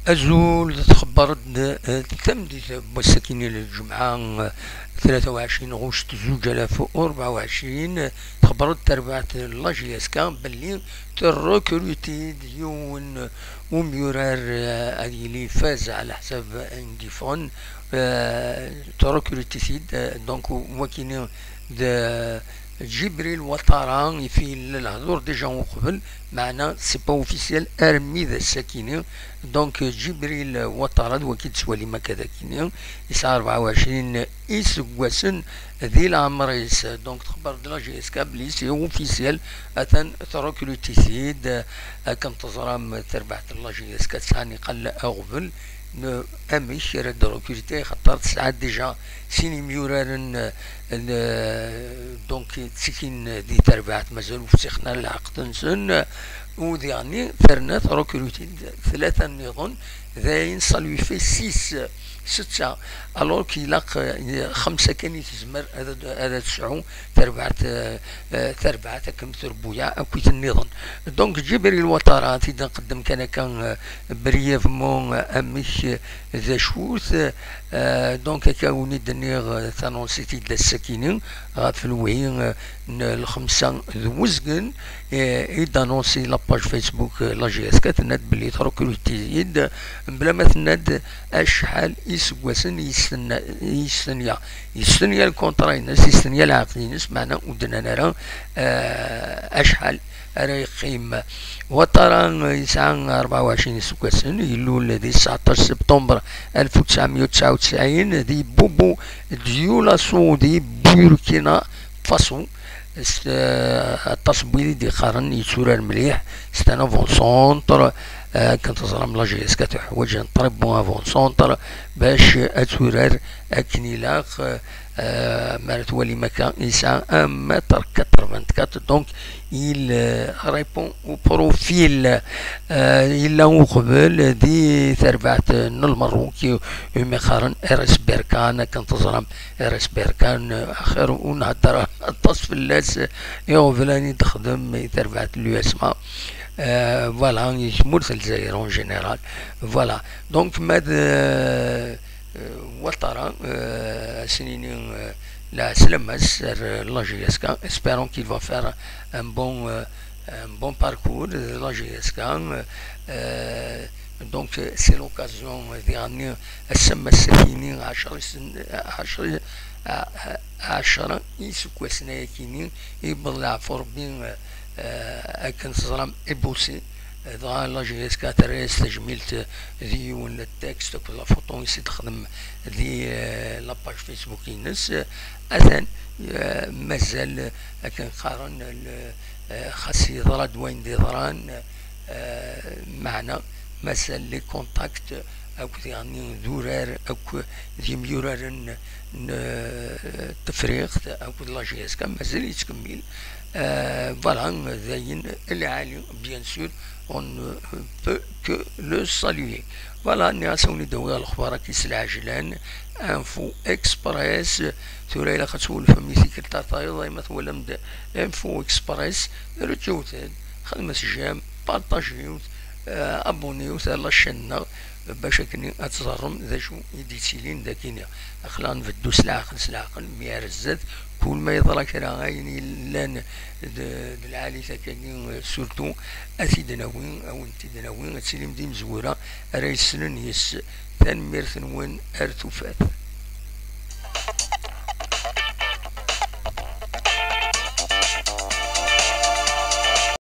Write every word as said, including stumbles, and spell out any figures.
Azul, txebber-d, eh, tameddit n wass-agi n lǧemɛa, eh, tlata u ɛecrin ɣuct zuǧ alaf u rebɛa u ɛecrin, txebber-d terbaɛt n la J S K belli terrekruti-d yiwen umyurar, eh, ad yili ifaz ɛla ḥsab ayen d-yeffɣen, eh, terrekruti-t-id, eh, donc, wakini d Djibril Ouattara, ifi yella lehdur déjà uqbel, meɛna c'est pas officiel armi d ass-akini. Donc, Djibril Ouattara, d waki d-tettwalim akka d akini, yesɛa rebɛa u ɛecrin iseggasen di leɛmer-is. Donc, txebber-d la J S K belli c'est officiel, atan terrekruti-t-id. Akken teẓram, terbaɛt n la J S K tesɛa niqal aɣbel n amek ara d-rekruti, xaṭer tesɛa déjà sin imyuraren, eh, n, donc, ttikin di terbaɛt, mazal ur ftixen ara lɛeqd-nsen, u diɣenni terna terrekruti-d tlata nniḍen, d ayen ça lui fait six, setta, alors qu'il ilaq, eh, xemsa kan i tezmer ad, ad tesɛu terbaɛt, eh, eh, terbaɛt akken trebbuyaɛ akkit nniḍen. Donc, Djibril Ouattara, ad t-id-nqeddem kan akka, eh, brièvement, eh, amek, eh, d acu-t, eh, donc, akka wen-id-nniɣ, eh, tanonsit-id ass-akini, ɣef lewhi, eh, n lxemsa d wezgen, eh, i d-anonsi la page Facebook, eh, la J S K, tenna-d belli terrekruti-d, mebla ma tenna-d acḥal iseggasen i yestenya, i yestenya, yestenya lkontra-ines, yestenya lɛeqd-ines, meɛna ur d-nnan ara, eh, acḥal ara yeqqim. Ouattara, eh, yesɛa rebɛa u ɛecrin iseggasen, ilul di tseɛṭac septembre alef u tesɛemya u tesɛa u tesɛin di Bobo Dioulasso di Burkina Faso. S-, eh, aṭas n wid i d-iqqaren yetturar mliḥ, c'est un avant-centre, eh, akken teẓram la J S K teḥwaǧ un très bon avant-centre bac ad turar akken ilaq, eh, mi ara twalim akka, yesɛa un mètre quatre-vingt-quatre, donc il, eh, répond au profil. Eh, yella uqbel di terbaɛt n Lmerruk, umi qqaren R S Berkane, akken teẓram R S Berkane, axir ur nhedder aṭas fell-as, iɣeblan i d-texdem i terbaɛt n l'U S M A. Eh, voilà, i tmurt n Lezzayer en général. Voilà. Donc, ma d, eh, Ouattara, eh, ad s-nini, eh, lɛeslama-s ar, eh, la J S K. Espérons qu'il va faire un bon, eh, un bon parcours de la J S K. Eh, donc, eh, c'est l'occasion, eh, diɣenni, ass-a ma s-akini ɛecra isen-, ɛecra, a-, a-, ɛecra iseggasen ayakini, yewweḍ leɛfu Rebbi, eh, eh, akken teẓram, ibusi. Eh, dɣa la J S K terra-yas tajmilt, eh, di yiwen n texte akked la photo i s-texdem di, eh, la page Facebook-ines. Eh, atan, eh, mazal, eh, akken qqaren, l-, eh, xas yeḍra-d wayen d-yeḍran, eh, meɛna mazal les contacts akked, yeɛni, d urar akk d yimyuraren n, eh, Tefriqt akked la J S K mazal yettkemmil. Eh, voilà, d ayen lɛali, bien sûr, on ne peut que le saluer. Voilà, nniɣ-as a wen-id-awiɣ lexbar-agi s lɛejlan, Info Express. Tura ilaq ad twulfem i tikkelt tayeḍ, ma twalam-d Info Express, rǧut-d, xedmet j'aime, partagiwt, eh, abonniwt ar la chaîne-nneɣ, bac akken ad teẓrem d acu i d-yettilin dagini. Aql-aɣ nbeddu s leɛqel, s leɛqel, mi ar zdat, kul ma yeḍra kra ayen yellan d, d lɛali takagi, surtout, ad t-id-nawi, ad wen-t-id-nawi, ad tilim d imezwura ara yessnen yes. Tanemmirt-nwen, ar tufat.